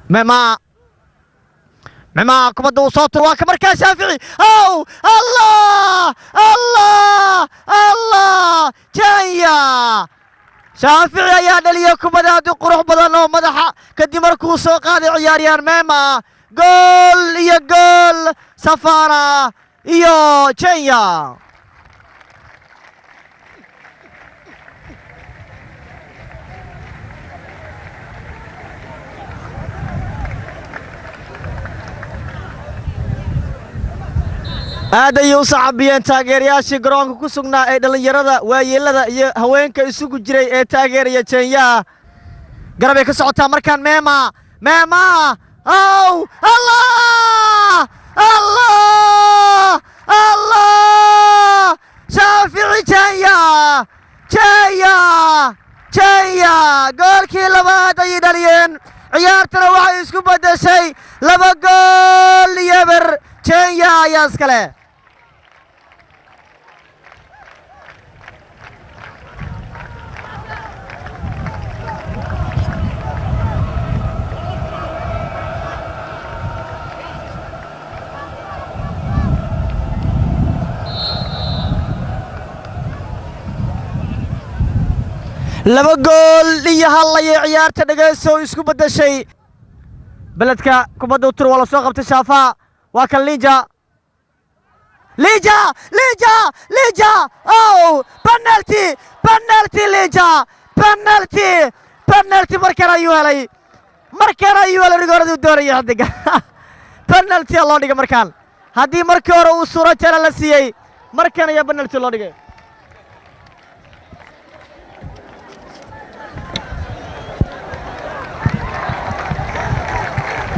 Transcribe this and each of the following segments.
Mema Mema kubadda uu soo tur, waa ka markaa Shaafici. Ow, Allah, Allah, Allah! Jenya Shaafici ayaa dhaliyay kubad aad u qurux badan oo madaxa kadib markuu soo qaaday ciyaaryahan Mema. 1-1, Safara iyo Jenya. Aad ayay u sacabiyeen taageerayaashii garoonka ku sugnaa ee dhallinyarada, waayeelada iyo haweenka isugu jiray ee taageeraya Jenyaha. Garabay ka socotaa markaan. Mema, Mema, ow, Allah, Allah, Allah! Shaafici Jenya, Jenya, Jenya goolkii labaad ayay dhaliyeen. Ciyaartana waxay isku beddeshay 2-0. Jenya ayaa iskale. 2-1 ayay ciyaarta dhegayso isku beddeshay. Beledka kubadda u tur, waa la soo qabtay. Shaafa, waa kan Linja, Linja, Linja, Linja! Oh, penalty, penalty, Linja, penalty, penalty! Markan ayuu helay, markan ayuu helay rigooradii doonaya xidiga. Penalty loo dhigay markaan. Haddii markii hore uu suuro jala la siiyey, markan ayaa penalty loo dhigay.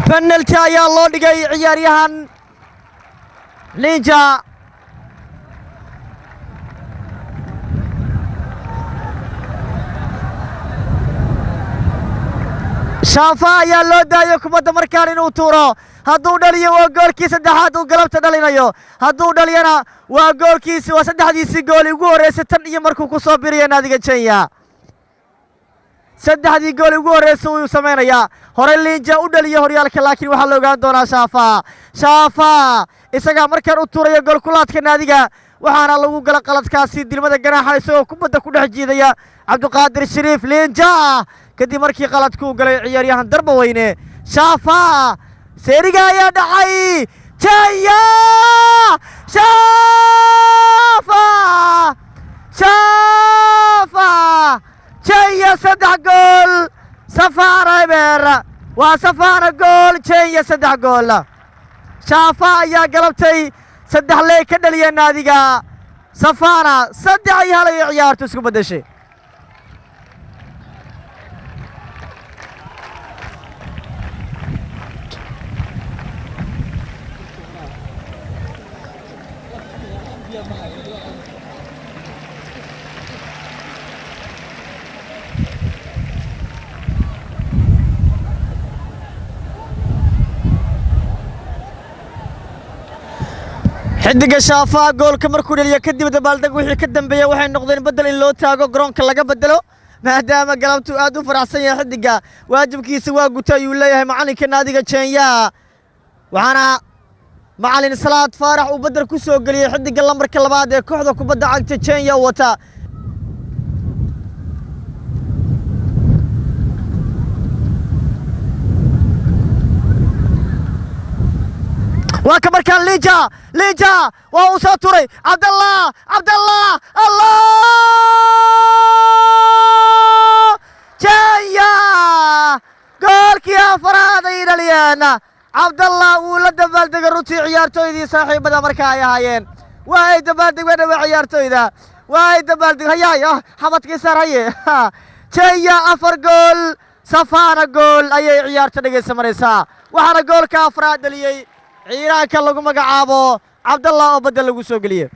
Penalty ayaa loo dhigay ciyaaryahan Linja. Shaafa ayaa loo daayay kubadda markaan inuu tuuro. Hadduu dhaliyo waa goolkii saddexaad uu galabta dhalinayo. Hadduu dhaliyana waa goolkiisi, waa saddexdiisii gooli ugu horreysay tan iyo markuu ku soo biraya naadiga Jenya. Saddexdii gool ugu horreysay uu samaynayaa. Hore Linja u dhaliya horyaalka, laakiin waxaa la ogaan doonaa Shaafa. Shaafa isagaa markaan u tuuraya goolkulaadka naadiga, waxaana lagu gala qaladkaasi dilmada ganaaxa, isagoo kubadda ku dhex jiidaya Cabdiqaadir Shariif Linja kadib markii qaladku galay ciyaaryahan Darba Weyne. Shaafa seeriga ayaa dhacay. Jaya, Shaafa, Shaafa! Jenya 3 gool, Safaara 0. Waa Safaara gool, Jenya 3 gool. Shaafa ayaa galabtay 3 leey ka dhaliya naadiga Safaara. 3-1 ayay ciyaartu isku beddeshay. Xidiga Shaafa goolka markuu dhaliyo kadib dabaaldeg wixii ka dambeeya waxay noqdeen bedel in loo taago, garoonka laga bedelo, maadaama galabtu aad u faraxsan yahay xidiga. Waajibkiisa waa guta ayuu leeyahay macalinka naadiga Jenya, waxaana macalin Salaad Faarax uu bedel ku soo geliyey xidiga lambarka labaad ee kooxda kubadda cagta Jenya wata. Waa ka markaan Lija, Lija waa uu soo turay. Cabdallah, Cabdallah, Allah! Jenya goolkii afaraad ay dhaliyeen. Cabdallah wuu la dabaaldegay runtii ciyaartooydii saaxiibada marka ay ahaayeen. Waa ay dabaaldegeen waa ciyaartooyda, waa ay dabaaldeg. Hayaay, ah, xabadkii saar haye. Jenya 4 gool, Safaana gool ayay ciyaarta dhegaysa maraysaa, waxaana goolka afraad dhaliyey ciiraanka lagu magacaabo Cabdallah oo badda lagu soo geliyey.